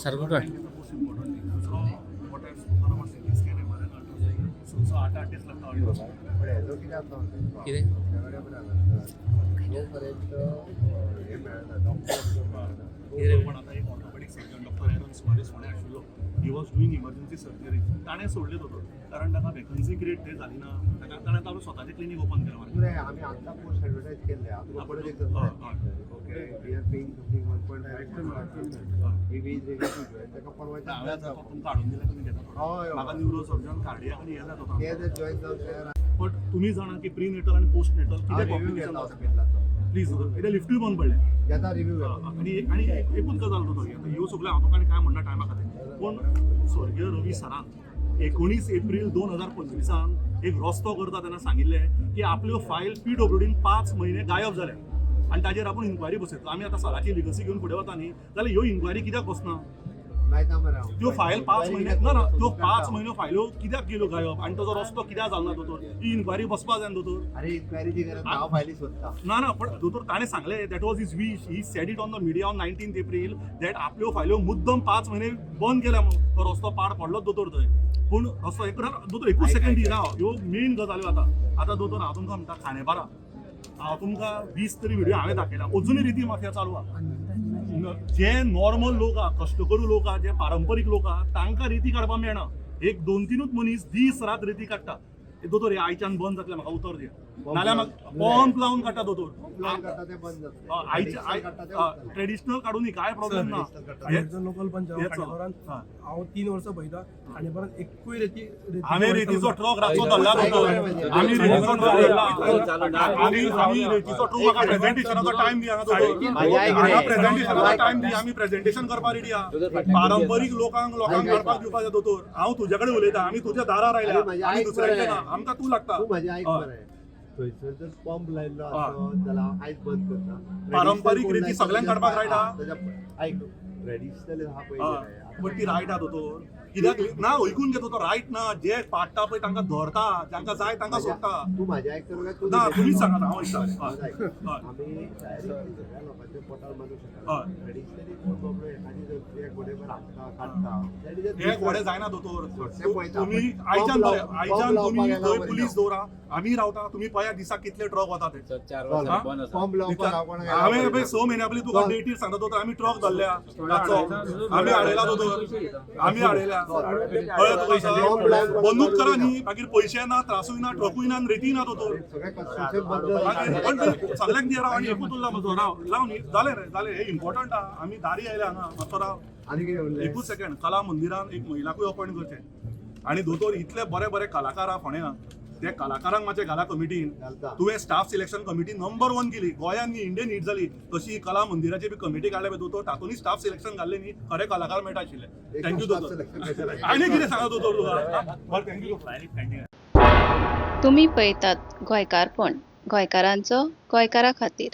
सारको काड. Most important thing दुसरो, what I spoken about CT scan, MR and ultrasound, so so 8-8 दीस लागता अल्ट्रासाउंड. पण हेजो कितें जाता, कितें? जोपर्यंत हे मेळना, डॉक्टर मेळना. पण आता एक ऑर्थोपेडिक सर्जन डॉक्टर एरन सुवारेस फोंड्या आशिल्लो, he was doing emergency surgery. ताणें सोडले दोतोर, कारण ताका वेकन्सी क्रिएट थंय जाली ना. ताका ताणें आपलो स्वताचें क्लिनीक ओपन केलें मार्केटांत. नाही, आम्ही आता पोस्ट ऍडव्हर्टाईज केले. आता परत एकदा. हय, हय. Okay, we are paying something 1.5. He is ready to join. ताका परवा. हांवें आतां तो तुमकां हाडून दिलें, तुमी घेता. हय. म्हाका न्युरो सर्जन, कार्डियाक आनी हे जाता. ते जर जॉईन जावन तयार. बट तुम्ही जाणा की प्री नेटल आणि पोस्ट नेटल हांव कितें रिव्यू कॉम्प्लिकेशन घेता आसा. हॉस्पिटलाचो. प्लीज दोतोर, कितें लिफ्टूय बंद पडलें. घेता, रिव्यू घेता. आणि आणि एकूच गजाल दोतोर, आतां ह्यो सगळ्यो हांव तुका आनी काय म्हणना टायमा खातीर, पूण स्वर्गीय रवी सरान 19 एप्रील 2025 एक रस्तो करता तेन्ना सांगिल्लें की आपल्यो फायल पीडब्ल्यूडीन 5 म्हयने गायब जाल्या आनी ताजेर आपूण इन्क्वायरी बसयतलो. आमी आतां सराची लिगसी घेवन फुडें वता न्ही, जाल्यार ह्यो इन्क्वायरी कित्याक बसना? लायता मरे हांव. त्यो फायल 5 म्हयने, ना ना, त्यो 5 म्हयन्यो फायल्यो कित्याक गेल्यो गायब आनी ताजो रस्तो कित्याक जालना दोतोर? ही इन्क्वायरी बसपा जाय न्ही दोतोर. अरे, इन्क्वायरीची गरज ना, हांव फायली सोदता. ना ना, पण दोतोर, ताणें सांगलें, that was his wish. He said it on the media on 19 April that आपल्यो फायल्यो मुद्दम 5 म्हयने बंद केल्या म्हणून. तो रस्तो पाड पडलोच दोतोर थंय, पूण रस्तो एक दोतोर एकूच सेकंड दी राव. ह्यो मेन गजाल्यो. आतां आतां दोतोर, हांव तुमकां म्हणटा, खांडेपारा हांव तुमकां 20 तरी व्हिडिओ हांवें दाखयला, अजुनूय रेती माफिया चालू आहा. जे नॉर्मल लोक आहा, कश्टकरू लोक आहा, जे पारंपरीक लोक आहा, तांकां रेती काडपाक मेळना. एक दोन तिनूच मनीस दीस रात रेती काडटा. ए दोतोर, हे आयच्यान बंद जातलें, म्हाका उतर दिया. नाल्यार म्हाका पंप लावन काडटा दोतोर. लावन काडटा ते बंद जातले. आयच्या काडटा ते उरतले. ट्रेडिशनल काडून काय प्रॉब्लेम ना. खांडेपारचो लोकल पंच हांव. हेच. खांडेपारान हांव 3 वर्सां पळयता, खांडेपारान एकूय रेती हांवें रेतीचो ट्रक रातचो धरला दोतोर. आमी रेतीचो ट्रक धरला. आमी आमी रेतीचो ट्रक. म्हाका प्रेझेंटेशनाचो टायम दी हांगा दोतोर. माझी ऐक रे. हांगा प्रेझेंटेशनाचो टायम दी. आमी प्रेझेंटेशन करपाक रेडी आहा. पारंपरीक लोकांक लोकांक काडपाक दिवपाक जाय दोतोर. हांव तुज्या कडेन उलयता. आमी तुज्या दारार आयल्या. अरे, माझी आमी ऐक दुसऱ्यांचे मरे. ना, आमकां तूं लागता. तूं माझी ऐक हय. मरे. थंयसर जर पंप लायल्लो आसत जाल्यार हांव आयज बंद करता. पारंपरीक रेती सगळ्यांक काडपाक रायट आहा? ऐक, ट्रेडिशनल आहा पळय. बट ती रायट आहा दोतोर. कित्याक ना, ऐकून घेतो तो रायट ना. जे पाडटा पळय तांकां धरता, जांकां जाय तांकां सोडटा. तूं माझ्या ऐकतलो काय तूं? ना, तुमीच सांगात, हांव ऐकता. माझं ऐक. हय. आमी डायरेक्टली सगळ्या लोकांच्या पोटार मारूंक शकना. हय. ट्रेडिशनली कोण बाबडो एखादी जर एक घोडेभर हाडटा, काडटा. That is a हे घोडे जायना दोतोर. ते पळयता. तुम्ही पण आयच्यान पंप बरें, लाव- आयच्यान पंप तुम्ही लावपाक थंय गेला. पुलीस दवरा, आमी रावता. तुम्ही पळया दिसाक कितले ट्रक वता ते. चार चल, वर्सां बंद आसा. पंप लावपाक हांव कोणाक हांवें पळय 6 म्हयन्या पयलीं तुका डेटीर सांगता दोतोर, आमी ट्रक धरल्या रातचो. आमी हाडयला दोतोर, आमी हाडयला. कळ्ळें तुका सर? बंदूच करा न्ही, मागीर पयशे ना, त्रासूय ना, ट्रकूय ना आनी रेतीय ना दोतोर. सगळें कन्स्ट्रक्शन बंद. मागीर पण ते सगळ्यांक दिया राव. आनी एकूच उरला म्हजो. राव, लाव न्ही. जालें रे, जालें. हे इम्पॉर्टंट आहा. आमी दारी आयल्या हांगा. मातसो राव. आनी कितें उरलें? एकूच सेकंड. कला मंदिरान एक महिलाकूय अपॉयंट करचें. आनी दोतोर, इतले बरे बरे कलाकार आहा फोंड्या, ते कलाकारांक मातशें घाला कमिटीन. घालता. तुवें staff selection committee number one केली गोंयांत न्ही, इंडियन हिट जाली. तशी ही कला मंदिराची बी कमिटी काडल्या पळय दोतोर, तातूंतय स्टाफ सिलेक्शन घाल्लें न्ही, खरे कलाकार मेळटा आशिल्ले. Thank you दोतोर. आनी कितें सांगा दोतोर तुका? बरें, thank you. तुमी पळयतात गोंयकारपण, गोंयकारांचो गोंयकारा खातीर.